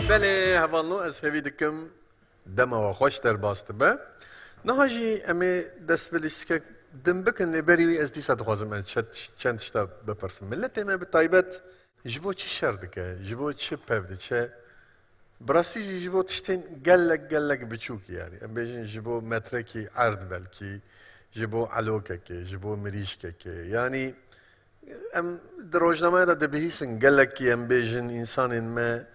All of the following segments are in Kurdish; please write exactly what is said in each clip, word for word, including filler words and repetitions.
Belê, hevalno, ez hêvî dikim dema we xweş derbas dibe. Niha jî em ê dest bi lîstikek din bikin, lê berî wî ez dîsa dixwazim ez çet-, çend tişta bipirsim. Miletê me bi taybet ji bo çi şer dike, ji bo çi pev diçe? Bi rastî jî ji bo tiştên gelek, gelek biçûk, yanî em bêjin ji bo metrekî erd belkî, ji bo elokekê, ji bo mirîşkekê. Yanî em di rojnameya de dibihîsin, gelekî em bêjin însanên me,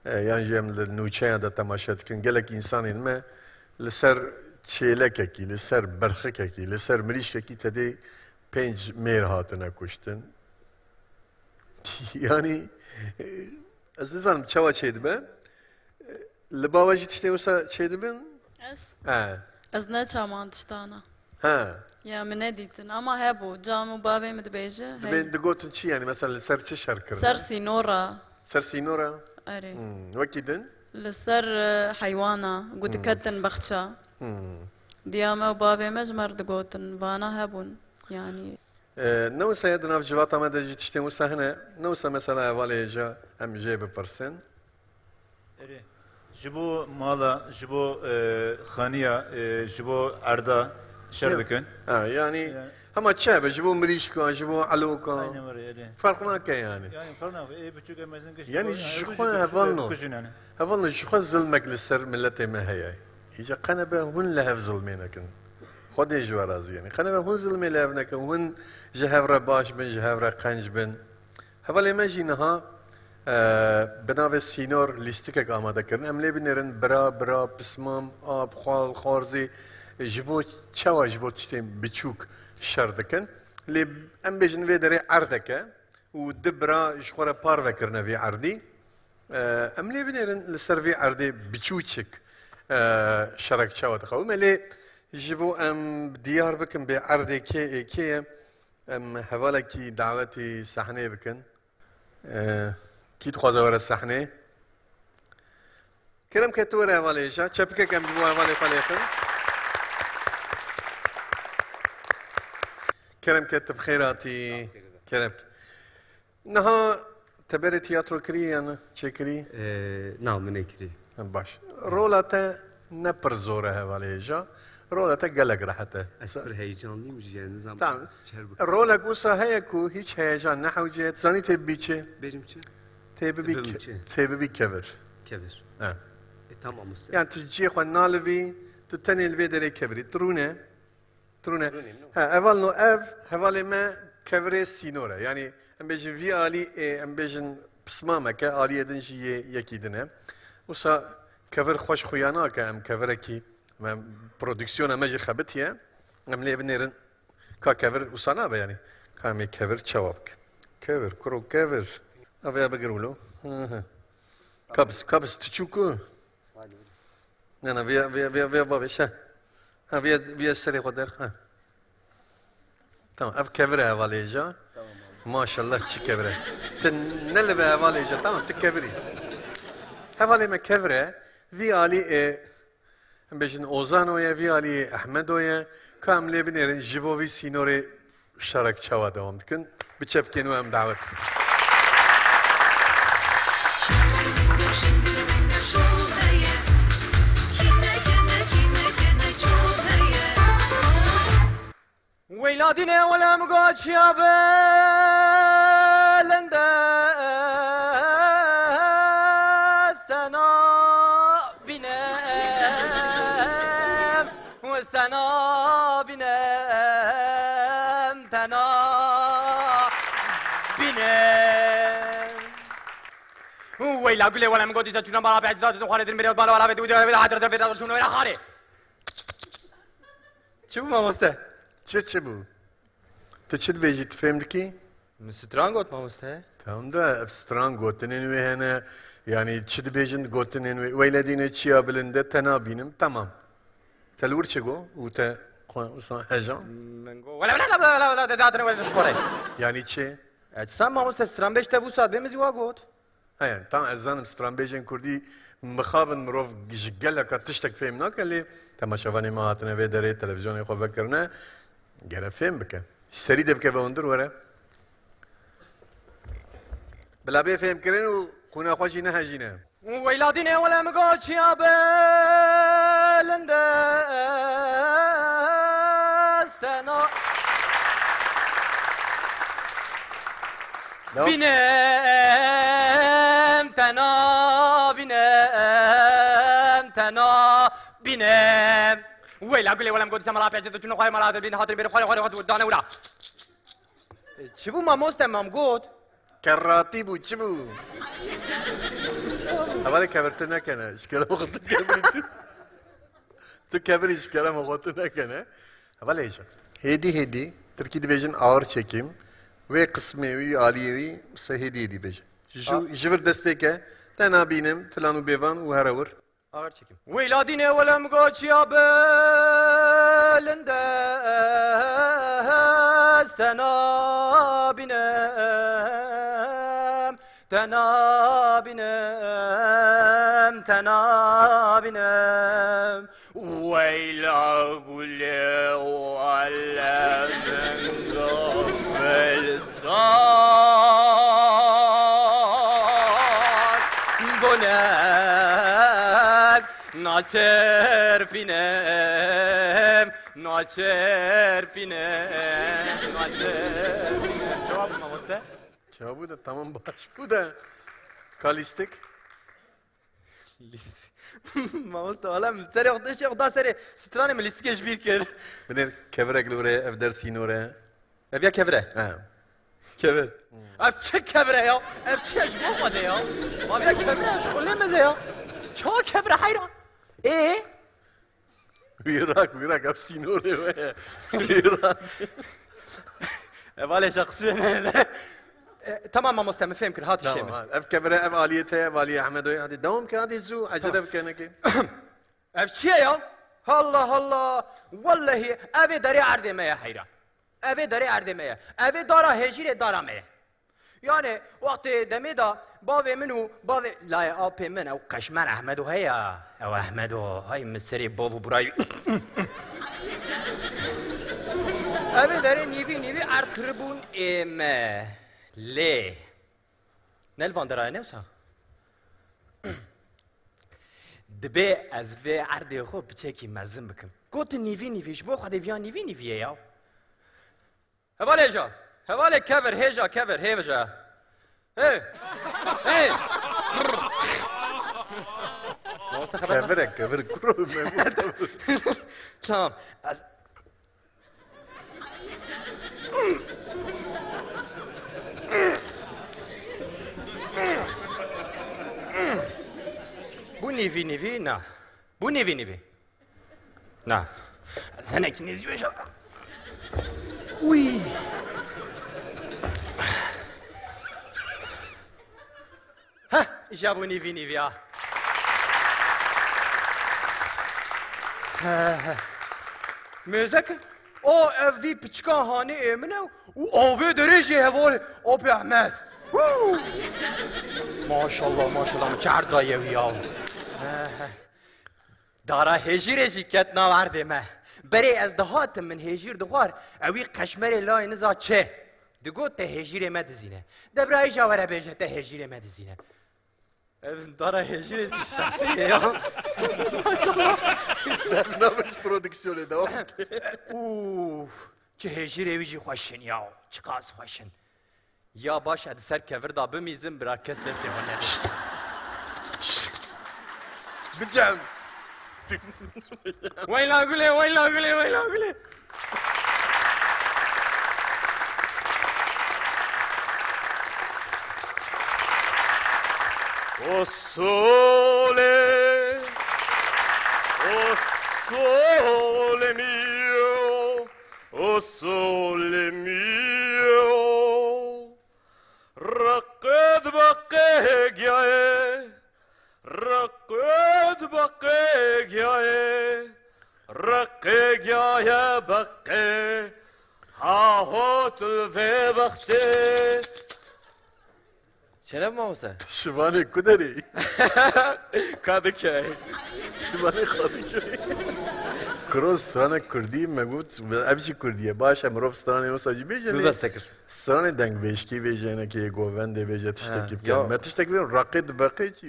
e, yan jî em li nûçeya de temaşe dikin, gelek însanên me li ser çêlekekî, li ser berxikekî, li ser mirîşkekî tedê pênc mêr hatine kuştin. Yanî, e, ez nizanim çawa çêdibe. E, li ba we jî tiştê wisa çêdibin? Ez? He. Ez neçaman tiştana. He. Ya min nedîtin. Ama hebû. Cam û bavê min dibêje. Dibê, hey. Digotin çi yanî? Mesela li ser çi şer kirin? Ser sînora. Ser sînora? Erê. Hmm. Wekî din? Li ser, e, heywana. Ku Hmm. diketin baxça. Hmm. Diya me û bavê me ji me re digotin. Vana hebûn. Yanî. E, ne wisa ye di nav civata me de jî tiştên wisa hene. Ne wisa mesela hevalê hêja em jê bipirsin. Erê. Ji bo mala, ji bo, e, xaniya, e, ji bo erda şer Ne? dikin. Ha, yanî Ya. hema çi hebe, ji bo mirîşka, ji bo eloka. Aynen öyle, erê. Ferq nake yanî. Yanî ferq nake. Ê biçûk em mezin giş Yanî bo, ji yanî xwe biçûk heval no. Kujin yanî. Heval no, ji xwe zilmek li ser miletê me heye. Îca qenebe hûn li hev zilmê nekin. Xwedê ji we razî yanî. Qenebe hûn zilmê li hev nekin. Hûn ji hev re baş bin, ji hev re qenc bin. Hevalê me jî niha, e, bi navê sînor lîstikek amade kirin. Em lê binêrin bira, bira, pismam, ab, xwal, xwarzî, ji bo çawa ji bo tiştên biçûk şer dikin. Lê em bêjin vê derê erdeke û du bira ji xwe re parve kirine vê erdî. E, em lê binêrin li ser vê erdê biçûçik, e, şerek çawa diqewime. Lê ji bo em diyar bikin bê erdê kê ê kê ye, Em hevalekî dawetî sehneyê bikin. Ee, kî dixwaze were sehneyê? Kerem ke tu were hevalê hêja. Çepikek em ji bo hevalê xwe lêxin. Kerem ke tu bi xêr hatî. Kerem ke. Niha Te berê tiyatro kirî yan çêkirî? Ee, na, min nekirî. Baş. Rola te ne pir zor e hevalê hêja. Rola te gelek rehet e. Ez pir heyecanlıyım jî, yani, nizam Tamam. çer bu. Rolek wisa heye ku hiç heyecan nehewce. Tu zanî tê bibî çi? Bêjim çi? Tê bibî Bibim ke-, çi? Tê bibî kevir. Kevir. Ha. E, tamam usta. Yani tu ciyê xwe nalivî, tu tenê li vê derê kevirî. Tu rûne. Rûnê, no. Ha, hevalno ev, hevalê me kevirê sînor e. Yanî em bêjin vî alî, ê, em bêjin pismameke, aliyê din jî yê yekî din e. Wisa kevir xweş xuya nake, em kevirekî, em prodüksiyona me jî xebitiye. Em lê binêrin ka kevir wisa nabe yanî. Ka em ê kevir çawa bikin? Kevir, kuro kevir. Ev ya bigir wilo. Hı hı. Kabis, kabis, tu çû ku? Ne, ne, vêya, vêya, vêya, vêya bavê, şe. Ha, vêya, vêya serê xwe der, ha. Tamam, ev kevir e hevalê hêja. Tamam abi. Maşallah, çi kevir e. Tu ne li be hevalê hêja, tamam, tu kevir î. Hevalê me kevir e, vî alî, e, em bêjin Ozano ye, vî alî Ehmedo ye. Ka em lê binêrin, ji bo vî sînorê Şerek çawa dewam dikin? Bi çepkên we em dawet dikin. Weyla dîne welem goçiya belinde estena bîne. Westena bînem tena bînem. Weyla gulê wele min gotî se çûna mala be ecdadê xwarê dir mirê bala wala ve dûdê ve hadir der ve çûna wela xarê. Çi bû mamoste? Çi çi bû? Tu çi dibêjî, tu fêm dikî? Min stran got, mamoste. Tamam da, ev stran gotinên wê hene. Yanî çi dibêjin gotinên wê? Weyle dîne çiya bilinde te nabînim. Tamam. Te li wir çi got? Û te xwe wisa hejan? Min got, wele, wele, wele, wele, wele, te hatine wele xore. Yanî çi? E, sen mamoste stran bêj te vû saat bê min zî wa got. He, tam ez zanim stranbêjên kurdî mixabin, mirov ji geleka tiştek fêm nake, lê temaşevanê me hatine vê derê, televîzyonê xwe vekirine, gere fêm bike. Ji serî de bikeve hundir were. Bila bê fêmkirin û qûna xwe jî nehejîne. Weyla dînê wele min got çiya bilind estena. Bînim tena, bînim tena, bînim. Weyla gulê wele min got dîsa mala pêçe tu çûne xwayê mala te bîn hatin bêrê xwayê xwayê xwe tu dane wira. Çi bû mamoste, mam got? Kerratî bû, çi bû? Hevalê kevir tu nekene, ji kerema xwe tu kevirî tu. Tu kevirî ji kerema xwe tu nekene. Hevalê hêja. Hêdî hêdî, tirkî dibêjin ağır çekim. Wê qismê wî, aliyê wî, se hêdî hêdî bêje. Ji, ji vir dest pê ke, te nabînim, filan û bêvan û here wir. Ağır çekim. Weyla dînê wele min got çiya bilind estena bînim, tena bînim, tena bînim. Weyla gulê wele min got Sar bonek naçerpînem, naçerpînem, naçerpînem. Cevap mamoste? Cevabı da tamam baş. Bu da kalistik. Lîst. Mamoste, wala min serê xwe, serê xwe da serê stranê min lîstikê ji bîr kir. Binêr kevirek li vir e, ev der sînor e. Ev ya kevir e? He. Kevir. Hmm. Ev çi kevir e ya? Ev çi ye ji bo xwe de ya? Ma ev ya kevir e, ji xwe lê meze ya. Ça kevir e heyran? Ê? Wîrak, wîrak, ev sînorê we ye. Wîrak. Hevalê şexsî ne, ne. E, tamam mamoste, min fêm kir, hat işê Tamam, min. Ha. Ev kevire, ev aliyê te, ev aliyê Ehmedoyê. Hadi dewam ke, hadi zû, ecele Tamam. bike neke. Ev çi ye ya? Allah Allah! Wellehî, ev ê derê erdê me ye heyran. Ev ê derê erdê me ye. Ev ê dara hêjîrê dara me ye. Yani, wextê demê de bavê min û bavê layê apê min, ew qeşmer Ehmedo heye. Ew Ehmedo, hay min serê bav û birayê. Ev ê derê nîvî nîvî erd kiribûn ê me. Lê. Ne li van dera ye, ne wisa? Dibê ez vê erdê xwe piçekî mezin bikim. Gotin nîvî nîvî, ji bo Xwedê viya nîvî nîvî ye ya. Hevalê hêja, hevalê kevir, hêja kevir, hêja. Hey! Hey! Mamoste xeber ver. Kevir e, kevir, kuro, memur. Tamam. Ez- Bu nîvî nîvî, na. Bu nîvî nîvî. Na. Ez hinekî nêzî wê jaka. Uy. Heh, îja bû nîvî nîvî ya. He, he. Mêzek, o ev vî piçika hanê ê min e û avê derê jê hevalê. Apê Ehmed. Hû! Maşallah, maşallah, min çerd daye wî ya. He, he. Dara hêjîrê jî ket nav erdê me. Berê ez dihatim min hêjîr dixwar, ewî qeşmerê layê niza çi. Digot te hêjîrê me dizîne. De birayî ja were bêje te hêjîrê me dizîne. Ev dara hêjîrê jî ji textê ye ya. Maşallah. Devnamiş prodüksiyonê devam. Ûf, çi hêjîrê wî jî xweş in ya, çiqas xweş in. Ya baş e, di ser kevir de bimîzin, bira kes destê xwe nede. Bicem. Weyla gulê, weyla gulê, weyla gulê. O sole, o sole mio, o sole mio. Reqed beqê giyaye, reqed beqê giyaye, reqê giyaye beqê, ha hot li vê bextê. Çelem mamoste. Şivanê ku derê? Kadıköy. Şivanê Kadıköy. Kuro, stranek kurdî me got, ev jî kurdî ye. Baş e, mirov stranê wisa jî bêje, lê Bibeste kir. stranê dengbêjkî bêje, hinekî govendê bêje, tiştekî Ha, bike. ya. Me tiştek bî, reqê dibeqê çî?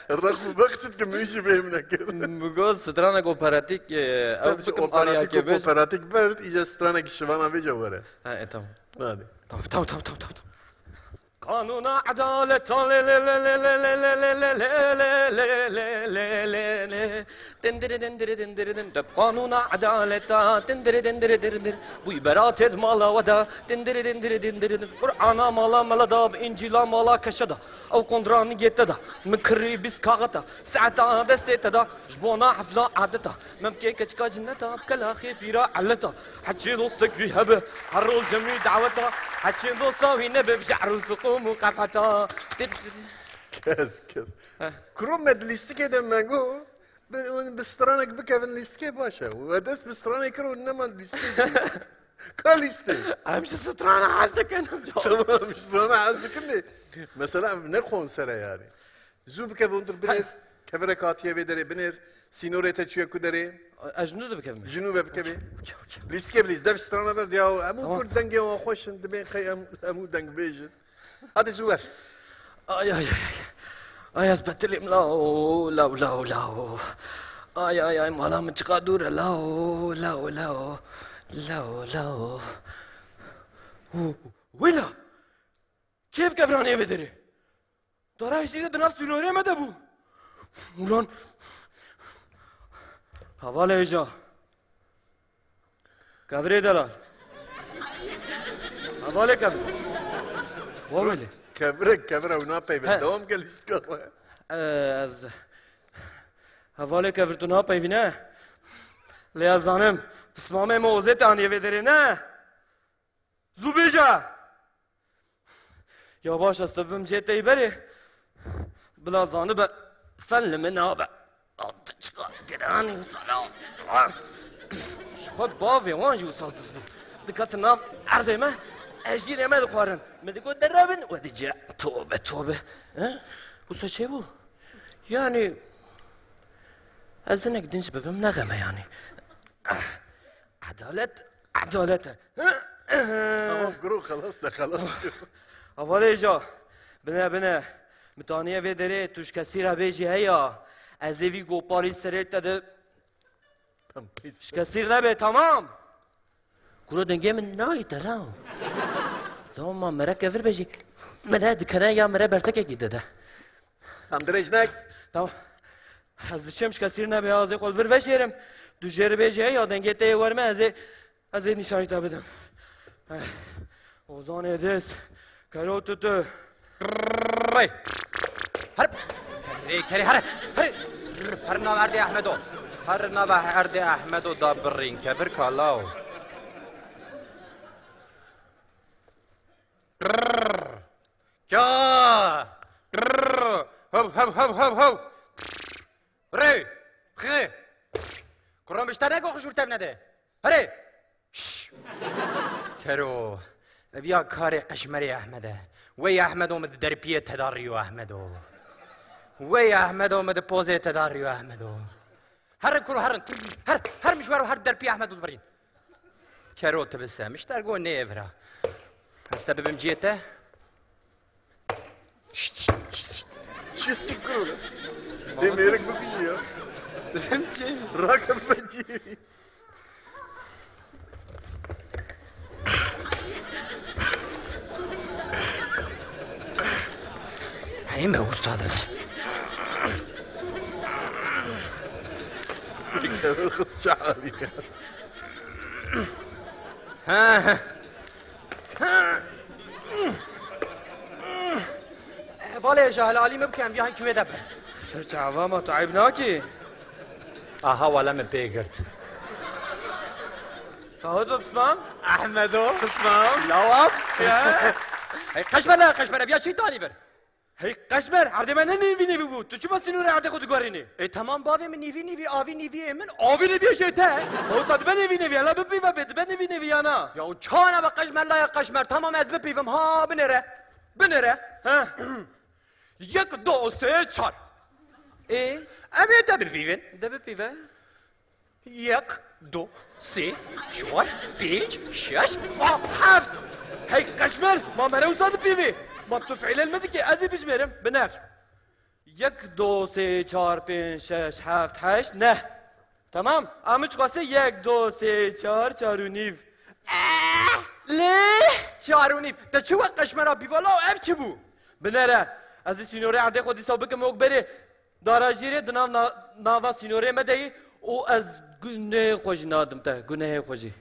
Req û beq çi dikim, min jî bêhim nekir. Bi got stranek operatik, e, ew Tabii, bikim operatik ariyakê û bêj. operatik berd, îca stranekî şivana bêje were. Ha, e, tamam. Hadi. Tamam, tamam, tamam, tamam, tamam. Qanûna edaleta lê lê lê lê lê lê lê lê lê lê lê lê lê lê lê lê lê lê lê. Dindiri dindiri dindiri din. Dep qanûna edaleta dindiri dindiri dindiri. Bûy beratê di mala we de dindiri dindiri dindiri din. Qur'ana mala mela da, bi Încîla mala keşe de. Ew qondraniyê te de. Min kirî bîst kaxeta. Saeta destê te de. Ji bona hefla adeta. Memkê keçika cinneta. Bi kelaxê pîra eleta. Heçê dostek wî hebe, her rol cem wî daweta. Heçê dosta wî nebe, bi şe'r û siqûm û qefeta. Kes, kes. Heh. Kuro, me di lîstikê de me got, bi, bi stranek bikevin lîstikê baş e. We dest bi stranê kir û nema lîstikê de. Ka lîstik? Em ji strana hez dikin. Tamam, ji strana hez dikin de. Mesela ne konsere yani? Zû bike hundir binêr. Kevirek hatiye vê derê binêr. Sînorê te çûye ku derê? Ez ji nû de bikevim. Ji nû ve bikevê. Okey, okey. Lîstikê bilîz. Dev strana ver ya. Hemû Tamam. Kurd dengê wan xweş in. Dibên qey em, hemû deng bêjin. Hadi zû ver. Ay, ay, ay, ay. Ay, ez betilîm, lao, lao, lao, lao. Ay, ay, ay, mala min çiqa dûr e, lao, lao, lao. Lao, lao. Û, wela! Kê kevranê vê derê? Dara hêjî de di nav sînorê me de bû. Ulan. Hevalê hêja. Kevirê delal. Hevalê kevir. Wawelê. Kevire, kevire, ew napeyve. He. Dewam ke lîstika xwe. Ee, ez. Hevalê kevir, tu napeyvîne. Lê ez zanim. Pismamê me ozê te aniye vê derê, ne? Zû bêje! Ya baş, ez te bibim cihê te yî berê. Bila zanibe fen li min nabe. Atiçka giranî wisa la. Ji xwe bavê wan jî wisa diz bû. Dikete nav erdê me, ez jî rê me dixwarin. Min digot derevin, we dice. Tobe, tobe. He? Wisa çê bû? Yani, ez hinek din jî bibim ne xeme yani. Edalet, edalet e. Tamam, guro, xelas de, xelas. Hevalê hêja, bine, bine. Min aniye vê derê, tu ji kesî re bêjî heya. Ez ê vî gopalî serê te de Tamam, pis. Ji kesî re nebe, tamam. Guro, dengê min nayê te, lao. Lao, ma mere kevir bêjî. Mere dikene ya mere bertekekî dide. Em dirêj nek. Tamam. Ez diçim, ji kesî re nebe, ya ez ê xwe li vir veşêrim. Tu jê re bêjî, ya dengê te yê werme, ez ê, ez ê nîşanî te bidim. Eh, Ozanê Diz, kero tutu. Rê. Her. Rê, kerê, here. Here. Her nav erdê Ehmedo. Her nav erdê Ehmedo da birîn, kevir ka, lao. Rrrr. Ka. Rrrr. Hav, hav, hav, hav, hav. Rê. Xê. Kuram, işte ne goxu jûr tevne de. Herê. Şş. Kero. Ev ya karê qeşmerê Ehmed e. Wey Ehmedo, min di derpiyê te da riyo Ehmedo. Wey Ehmedo, min di pozê te da riyo Ehmedo. Herin kuro, herin. Her, her mişwaro, her derpiyê Ehmedo diberîn. Kero, tu bi se mişter go nê vira. Ez te bibim ciyê te. Çi dikî kuro? Dê mêrik bikujî ya. Dibim ciyê. Rake bibim ciyê. Hey me ustad. Kevir xist çaxalî. Ha, ha. Hevalê, ji helalî min bike, em viya hin kivê de bin. Ser çava ma, tu eyb nakî? Aha, wele min pê girt. Tahut bi pismam? Ehmedo. Pismam. Lawak. Ya. Hey, qeşmer la, qeşmer, ev ya çî tanî vir? Hey qeşmer, erdê me ne nêvî nêvî bû? Tu çima sînorê erdê xwe diguherînî? E, tamam bavê min, nîvî nîvî, avî nîvî yê min, avî nîvî yê jê te. Wisa dibe nêvî nêvî, hela bipîve bê, dibe nêvî nêvî ya na? Ya çawa nebe qeşmer, la ya qeşmer, tamam ez bipîvim, ha binêre, binêre. He. Yek, do, sê, çar. Ê? Em ê te bipîvin. De bipîve. Yek, du, sê, çar, pênc, şeş, a, heft. Hey qeşmer, ma mere wisa dipîvî. Ma tu fiîlên min dikî, ez ê bijmêrim. Biner. Yek, du, sê, çar, pênc, şeş, heft, heşt, neh. Temam. A min çiqasê yek, du, sê, çar, çar û nîv. Eh! Lê? Çar û nîv. Te çi wek qeşmera bîva law, ev çi bû? Binere. Ez ê sînorê erdê xwe dîsa bikim wek berê. Dara jêrê di nav na-, nava sînorê me de yî û ez gunehê xwe jî nadim te, gunehê xwe jî.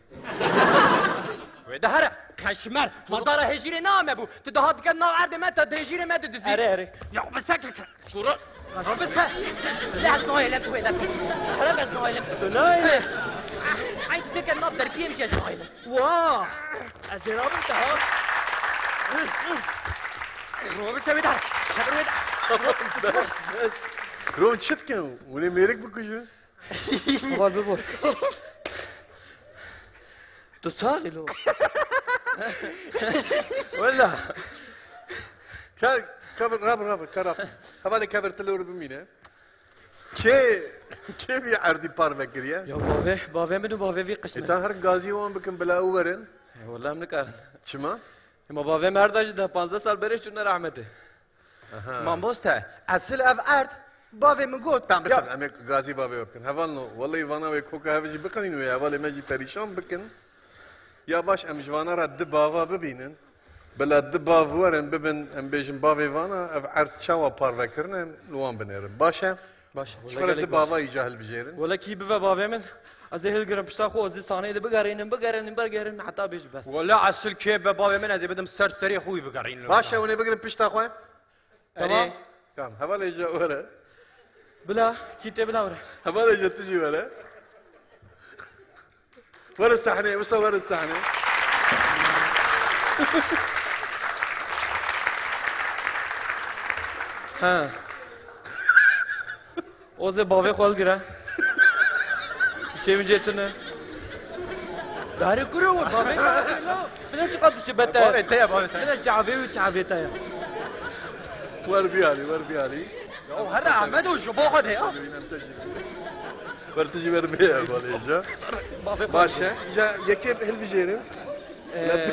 Wê de here, qeşmer, ma dara hêjîrê na me bû. Tu dihat diket nav erdê me, te di hêjîrê me didizî. Erê, erê. Ya bi se ke-, ke-, Şura. Bi se. Lê ez nahêlim tu wê de. Şeref ez nahêlim. Tu nahêlî? Ay tu diket nav derpiyê min jî ez nahêlim. Wa! Ez ê rabim te ha. Ro bi se wê de. Çedir wê de. Tamam, bes, bes. Ro çi dikin? Hûn ê mêrik bikujin? Heval bibor. Tu sax î lo? Wela. Ka, ka, rabe, rabe, ka rabe. Hevalê kevir tu li wir bimîne. Kê, kê vî erdî parve kiriye? Ya bavê, bavê min û bavê vî qişt E min. Ta her gazî wan bikin bila ew werin. E, wela em nikarin. Çima? Ema bavê me her da ji deh panzdeh sal berê çûne rehmetê. Aha. Mamoste, esil ev erd, bavê min got. Tamam, ya. Bisin, em ê gazî bavê we bikin. Hevalno, wellahî vana wê koka hev jî biqenîn wê hevalê me jî perîşan bikin. Ya baş, em ji vana re di bava bibînin. Bila di bav werin bibin, em bêjin bavê vana, ev erd çawa parve kirine, em li wan binêrin. Baş e? Baş e. Ji xwe re di bava îca hilbijêrin. Wele kî bive bavê min, ez ê hilgirim pişta xwe, ez ê sahneyê de bigerînim, bigerînim, bigerînim, heta bêjim bes. Wele esil kê be bavê min, ez ê bidim ser serê xwe wî bigerînim. Baş e, hûn ê bigirin pişta xwe? Tamam. Erê. Tamam, hevalê jî were. Bila, kî tê bila were. Hevalê jî tu jî were. Were sahneyê, wisa were sahneyê. Ha. Ozê bavê xwe hilgire. Şêvin jê tune. Darê kuro we, bavê xwe hilgire. Bile çiqas dişe beter. Bavê te ye, bavê te ye. Bile çavê wî çavê te ye. Wer biyarî, wer biyarî. Ya o here Ahmet o ji bo xwe de ya. Wer tu jî wer bê hevalê ca. Bavê xwe. Baş e. Ca yekê hilbijêrin. Ee,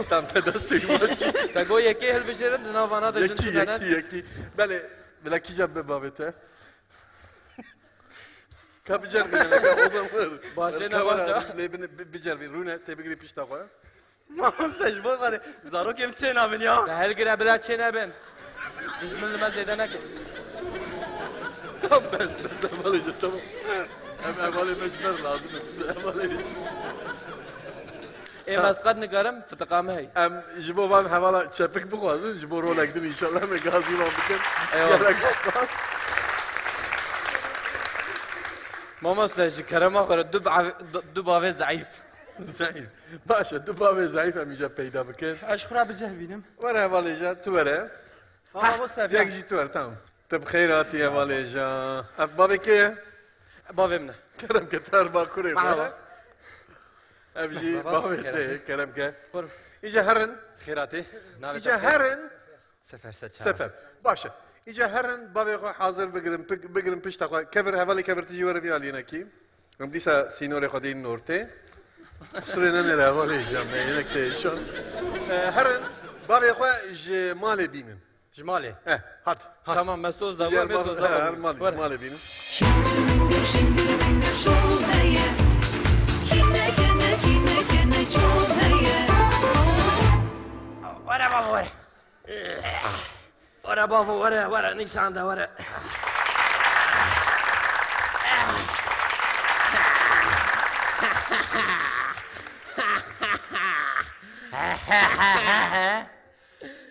Tam te destê baş. Te got yekê hilbijêrin, di nav vana de jin Yekî, tunene. Yekî, yekî. Belê, bila kîja bi bavê te. Ka biceribîne, o zaman. Baş e, ne kamera baş e? Lê bin-, bi-, biceribî, rûne, tê bigirî pişta xwe. Mamoste, ji bo xwe re zarokê min çê nabin ya. Te hilgire bila çê nebin. Dijmin li me zêde neke. Tamam, bes, bes, hevalê jî, tamam. Em hevalê me ji me re lazim e, biz hevalê. Ê, ez qet nikarim, fitiqa me heye. Em ji bo van hevala çepik bixwazin, ji bo rolek din înşallah me gazî wan bikin. Eyvallah. Gelek spas. Mamoste, ji kerema xwe re du bavê, du, du bavê zeîf. Zeîf. Baş e, du bavê zeîf em îca peyda bikin. Ez xwe re biceh bînim. Were hevalê ca, tu were. Ha, Heh, mamoste, yek filan. Jî tu were, tamam. Tu bi xeyr hatî hevalê ca. Ev bavê kê ye? Bavê min e. Kerem ke, tu her bakurê xwe. Merhaba. Ev jî bavê te ye, kerem ke. Buyurun. Îca herin. Xêr hatî. Navê te bi xêr? Îca herin. Sefer Seçar. Sefer. Baş e. Îca herin bavê xwe hazir bigirin, pik-, bigirin pişta xwe. Kevir, hevalê kevir tu jî were vî alînekî. Em dîsa sînorê xwe dînin ortê. Qusirê nenêre hevalê îca me, yine ke şan. E, herin bavê xwe ji malê bînin. Ji malê? Eh, hat. Tamam, me soz da, Ji wer bê mal-, soz da, her wer. Malê, ji malê bînin. Şingir şingir bingir şov heye. Kîne kene, kîne kene çov heye. Were bavo, were. Were bavo, were, were, nîsan de, were.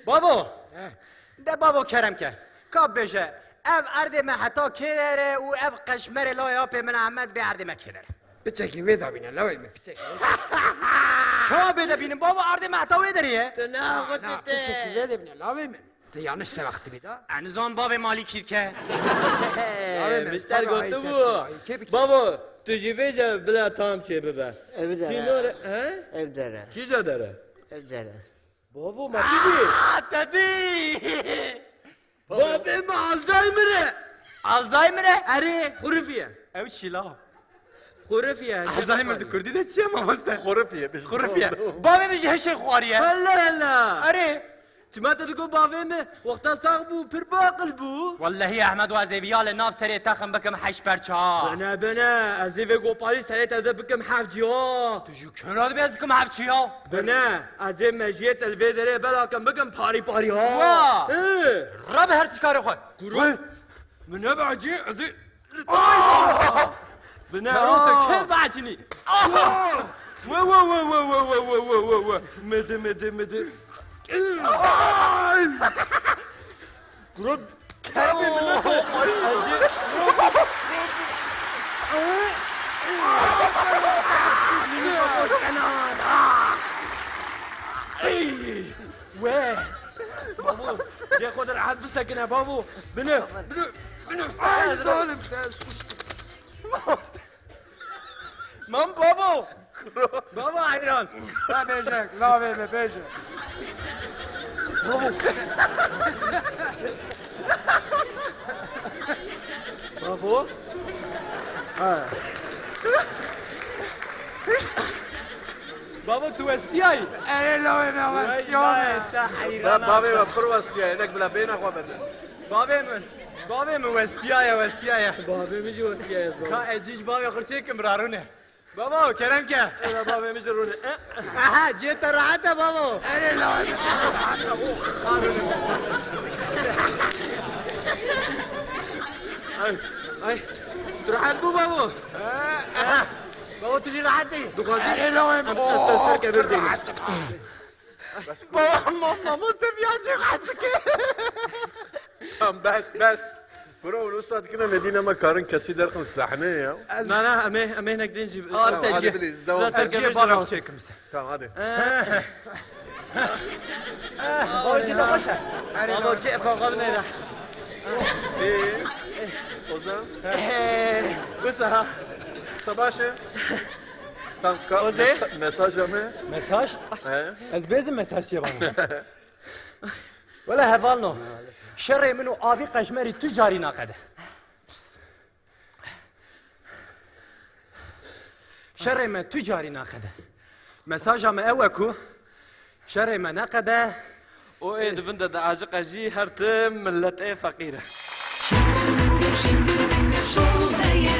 Bavo! Heh. De bavo kerem ke. Ka bêje, ev erdê me heta kê dere û ev qeşmerê layê apê min Ehmed bê erdê me kê dere? Piçekî wê de bîne, lawê min, piçekî wê de. Çawa bê de bînim? Bavo, erdê me heta wê derê ye. Tu ne Na, axuti na, te. Piçekî wê de bîne, lawê min. Te yanlış se wextî bî da. Ez nizam bavê malî kîrke. Lawê min, Mişter sana gotu ait bu. Ettim, ay, kê bikî. Bavo, tu jî vêje bila tam çê bibe. Ev dere. Sînor, he? Ev dere. Kîja dere? Ev dere. Bavo, ma tu jî. Aa, te dî! Bavê me Alzheimer e. Alzheimer e? Erê, xurifî ye. Ew çî la? Xurif ye, hişê Ezayê min xwarî. Di kurdî de çi ye mamoste? Xurif ye, biz Xurif ye. Bavê min jî hişê xwarî ye. Hella hella. Erê. Çima te digot bavê min wexta sax bû, pir biaqil bû? Wellehî Ehmed, ez ê vî ya li nav serê te xin bikim heşt perça. Bine, bine, ez ê vê gopalî serê te de bikim heft cî ha. Tu jî kira dibê ez dikim heft cî ha? Bine, ez ê mejiyê te li vê derê belakim bikim parî parî ha. Wa! Ê! Rabe her çikarê xwe. Kuro. Wê! Min nebehecî, ez ê li te Bine Kero te ha. Kêr behecînî. Wê, wê, wê. Midi, midi, midi. Kuro keremê min neke. Ez ê Ey! Wê! Bavo! Cê xwe de rehet bisekine, bavo! Bine! Bine! Bine! Ay, zalim! Mam bavo! Bavo heyran! La bêje, la bê me bêje. Bavo! Bavo! Ha. Bavo, tu westiyayî? Erê lawê me westiya me. Ba-, bavê me pir westiyaye, nek bila bêhna xwe berde. Bavê min, bavê min westiyaye, westiyaye. Bavê min jî westiyaye ez bavê. Ka ez jî ji bavê xwe çêkim, ra rûne. Bavo, kerem ke. Ela bavê min jî rûne. Aha, cê te rahat e bavo. Erê lawê me. Ay, ay, tu rahat bû bavo. Aha. Baba, tu jî rehet î? Dixwazî? Erê lawê min. Em, ez te ser kevir dênim. Baba, ma-, mamoste viya jî hez dike. Tamam, bes, bes. Bro, wisa dikine, nedîne me karin kesî derxin sahneyê ya. Na, na, em ê, em ê hinek din jî. Tamam, hadi please, devam. Ser kevir jî çêkim. Tamam, hadi. Baba, kêfa xwe binêre. Ee, Ozan? Ee, wisa ha. Wisa baş e? Tam ka-, Ozê? Mesa-, mesaja me? Mesaj? He? Ez bêzim mesaj çê bana. Wele hevalno. Şerê min û avî qeşmerî tu carî naqede. Şerê me tu carî naqede. Mesaja me ew e ku şerê me neqede. O ê di bin de diaciqe jî her tim millet ê feqîr e.